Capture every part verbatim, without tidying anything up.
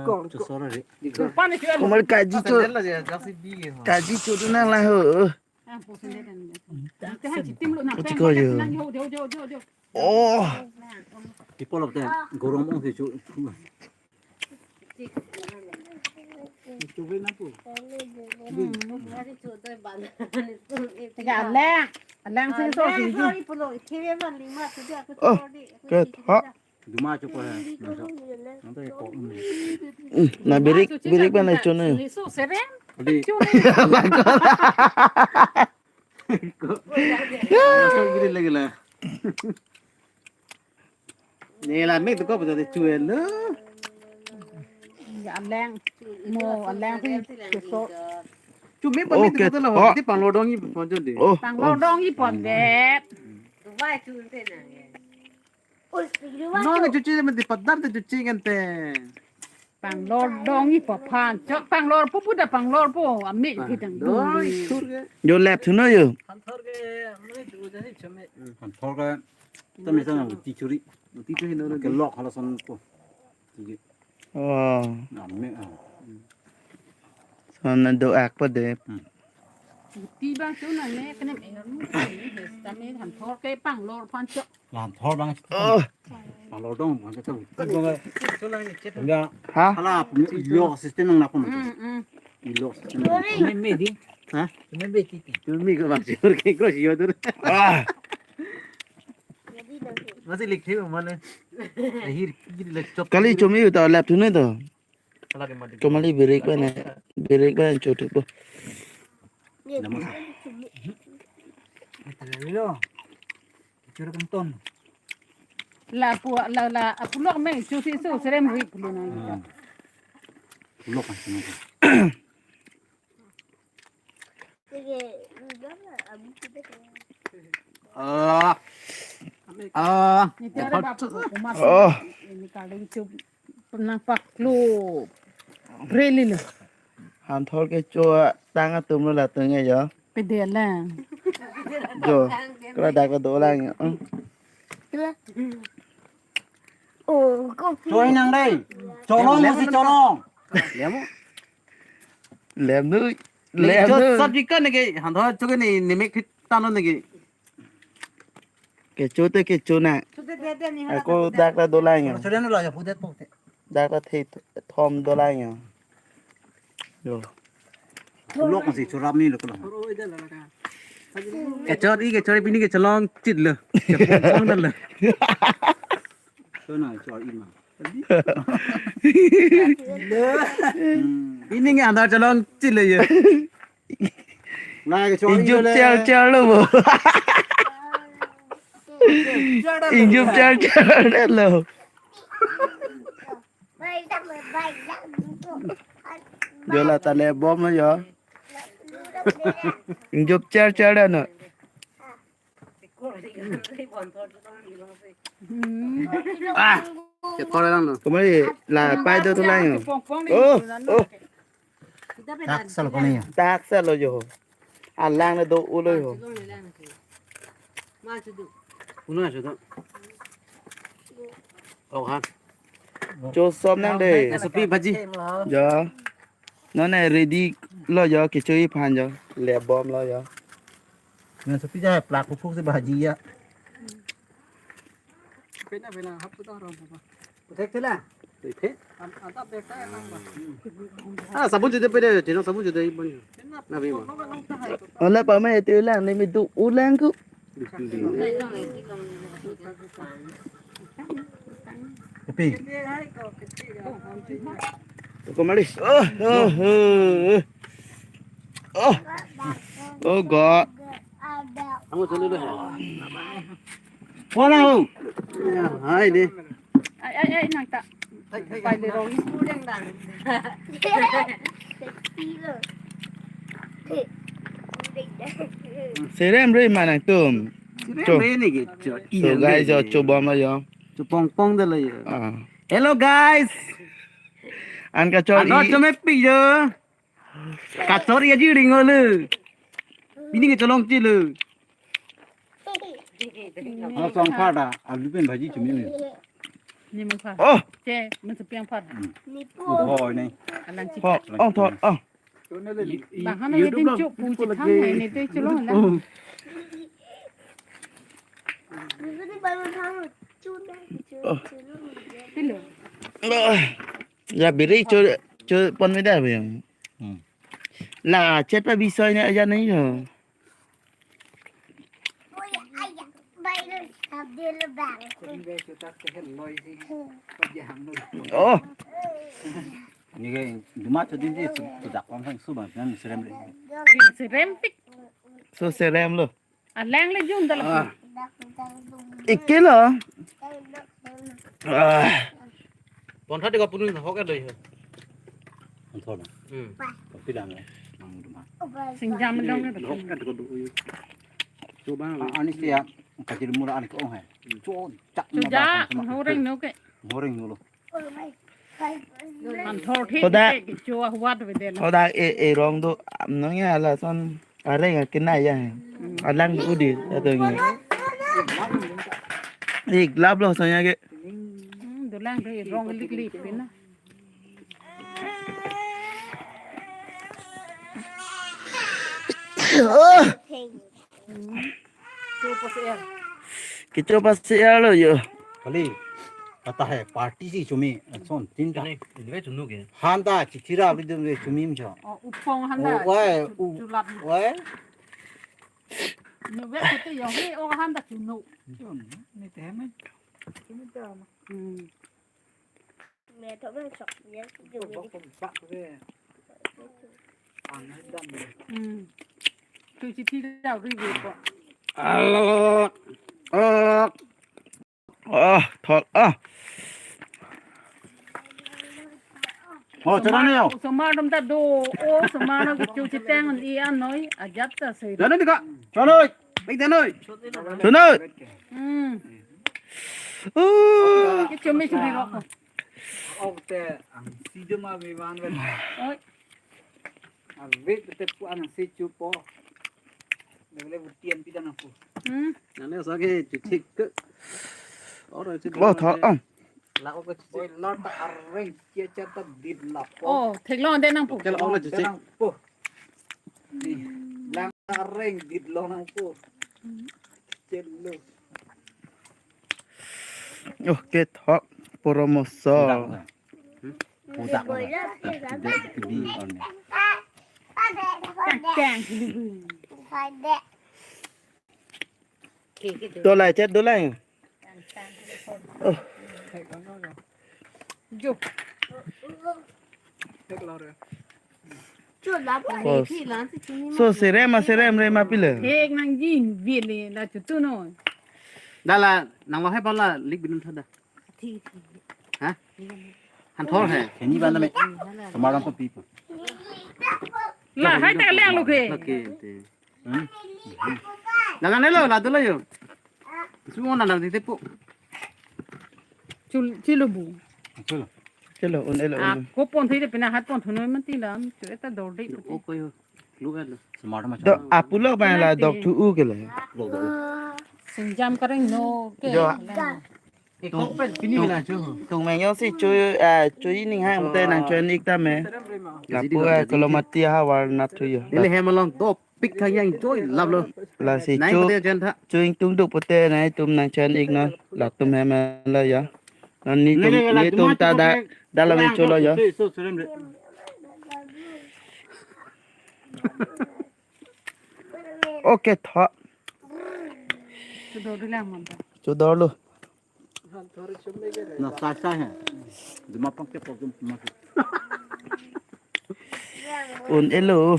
Chosor re. Komar kaji cho, kaji cho tu nang lang ho. Ati ko yo. Oh. People of the gorom ong si chu. Tega alang, alang sing so sing. Oh, good. Ha. Duma chu ko hai. Nang to ko. Na birik, birik ba na chone. Ni so serem. Di. Chone. Ko. Ko giri lagi la. Nela mek to ko betul tu chuelo. Ya alang. Mo alang sing so. Chu mek ba mek to la. Di panglodong i pon jo di. Oh. Panglodong i pon det. Dubai chu te na. No, nang chuchi men di padar te chuchi kan te. Panglodong i po phan. Chok panglor po pu da panglor po. Ami ki dang. Doi, sur ke. Yo lep thu no yo. Hanthor ke, mane chu ja hi chome. Hanthor ke. Tame sana ti churi. Ti churi no ke lok hala son ko. Ti ke. Oh. Na me. Sana do ak pa de. Ti bang chu na me kene me. Tame hanthor ke panglor phan chok. Lam thor bang. Oh. Palo dong bang kata. Bang. Ya. Ha? Hala yo system nang napon. Hmm, hmm. Yo system. Me me di. Ha? Me me ti ti. Tu mi ko bang sure ke cross yo tu. Ah. Masih lik thi mane. Ahir kiri le chop. Kali chumi uta lap thu ne to. Komali birik ba na, birik ba cho thik po. Chura kangton. La pu la la apulok me chu si su serem ri pulu na. Pulok kan sini. Ah. Ah. Ini tiada bapak kumas. Oh. Ini kali itu pernah paklu. Really lo. Hanthor ke cho tang atum lo latung ya jo. Pede lang. Jo. Kala dak do lang ya. Oh, kopi. Choi nang dai. Cholong masih cholong. Lem nu. Lem nu. Sab jikan ne ke hanthor cho ke ni nimek thit tano ne ke. Kecho te kecho na. Ako dak ta dolang ya. Sudah nu la ya pudet po te. Dak ta the thom dolang ya. Yo. Lok si churap ni lok. Kechor i kechor i pini kecholong chit lo. Kepong dan lo. So na chor i ma. Pini nge andar cholong chit lo ya. Injup char char lo bo. Injup char char lo. Jo la ta le bom lo jo. Injup char char lo no. Ah, ke kor lang no. Komali la pai do tu lang yo. Oh, oh. Tak sal koni ya. Tak sal lo jo. Alang na do ulo yo. Ulo na sudo. Oh ha. Cho som nang de. Recipe bhaji. Jo. Non ne ready lo jo kecho i phan jo. Le bom lo jo. Recipe ja plak phuk phuk si bhaji ya. Pena pena hap tu ta ro. Thek thela. Thek. Ah, sabun jude pede, jeno sabun jude ibon. Na bima. Ola pa me te ulang ne mi du ulang ku. Kopi. Komali. Oh, oh, oh. Oh. Oh God. Kamu sini deh. Wala ho. Hai deh. Ai ai ai nang ta. Pai le rong. Serem re manang tum. Serem re ni ke. So guys, jo chobom lo jo. Chopong pong de lo jo. Ah. Hello guys. An kachor i. An kachor me pi jo. Kachor i aji ring lo. Pini kecholong chit lo. Hala song phada, alu pen bhaji chumi. Ni mung pha. Oh. Che, mun sepiang pha. Nipu. Oh, ini. Alang chip. Oh, oh, thot, oh. Bang hana YouTube din lo, chup pu YouTube chithang lagi. Hai ni te chulo la. Oh. Nipu ni baru thang, chup na, chup, Oh. chup. Pilo. Oh. Ya biri chu chu pon me da bang. Hmm. La chet pa bisoi na aja nahi ho. Oh. Ni ke duma chodin di su, su dak pam sang su bang, nan serem le. Serem pik. So serem lo. Alang le jun dala. Ah. Ikke lo. Ah. Pon thot dei ko punun hok dei. Pon thot. Hmm. Pon pidang ya. Mang duma. Singjam dong. Hok kan ko do. Coba. Ah, ani sia. Kacil mula ani ko hai. Cho chak. Chuja, horeng no ke. Horeng no lo. Anthor thi Hoda. Ke kecho ahwat bede la. Hoda e, e rong do, nang ya lason areng akenai ya. Alang udi, atau ni. Ik lab lo sonya ke. Hmm, dolang ke rong lik lik pina. Oh. Kecho pas er lo yo. Kali. Kata hai party si chumi. Son tin ta. Ini, ini chunu ke. Hanta chichira abri dum chumi mcho. Oh, upong hanta. Oh, wai, u-, chulat. Wai. Nube kete yo he o hanta chunu. Chun, ni te me. Chumi ta ma. Hmm. Mẹ thọ mẹ chọc nhé. Bốc bốc bốc thế. Ăn hết đâm rồi. Ừ. Tôi chỉ thi đào review của. Alo. Alo. Ơ, thot, ơ. Ơ, cho nó neo. Soma dum ta do. Ô, soma nó cứ chu chi teng an i an noi. Ajat ta sei. Cho nó đi con. Cho nó. Big đen ơi. Cho nó. Ừ. Ơ. Cái chu mi chu đi rồi. Ôh, te, ang si joma mi van ven. Oi. Ang vit te pu ang si chu po. Dele vutian pi dan pu. Hmm. Nane sa ke chu thik ke. Oro chu Lo thot, ah. La ko chu. Oi, la ta areng kia cha ta dit la po. Oh, thek lo de nang pu. Kel ong la chu. Nang pu. Ni, lang areng dit lo nang pu. Chelo. Oh, kethok poromoso. Pudak. Pudak. Di, di, on. Tang, tang. Dolai, chat dolai. Oh. Jo. Thek lo re. Chu la pa Pos. Phi lan si chini ma. So serem a serem re ma pile. Thek nang jin vile la chu tu no. Dala nang lo hai pa la lik binun thada. Thi, thi. Ha? Han thor hai. Keni ban da me. Samaram ko people. La hai ta le lo ke. Okay, okay. Hmm? Lagan elo, ladu lo yo. Su mo na lang tite po. Chul, chilu bu. Chul. Chul, un elo, Ah, un. Ko pon thoi de pina hat pon thoi noi man ti lam. Chu eta dor de. O ko yo. Lu kan lo. Smart ma. Do, apulo ba la dok thu u ke le. Lo do. Singjam kareng no ke. Jo. Lang. Tung, tung, tung meng yo si chu, ah, chu ining hang te nang chu nik ta me. Lapu, ah, kolomati ha war na thu yo. Ili hem along dopik thang yang joy lap lo. Lasi Nai chu, pute jen tha. Chu ingtung duk pute nai tum nang chu ik non. Latum hem la ya. Non ni Nai, tum, nai, ni latum tum ta da, pute da la me lang chu lo yo. Pute so serem re. Okay, tha. Chu do lang man ta. Chu do lo. Na sai sai hai. Duma pang ke problem mas. Un elo.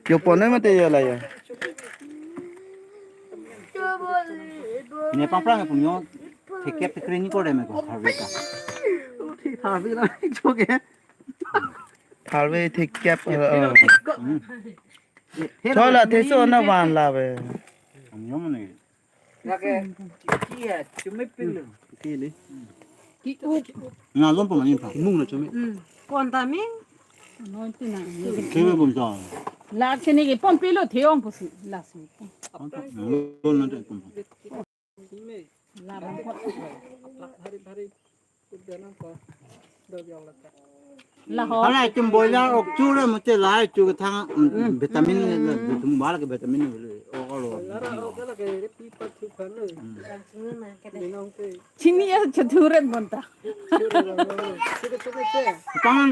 Yo pon noi mate yo la ya. Ne pang pang pun yo. Thekep thekre ni ko de me ko harve ka. Harve na jo ke. Harve thekep. Hmm. Chola theso na van la be. Ang yom ne. Lake, ki hai, chumi pilo. Ki ni. Ki u. Na lom pa mani pa. Mung na chumi. Hmm. Pon ta mi. Non ti na. Keme bom ta. La chini ki pon pilo theong pusi. La si. Lom na te pon. Hala itum boiler ok chu re mate la chu kethang, mm, vitamin le, le, itum bal ke vitamin le, o, o, lo. Chini ya chethuren bonta. Pang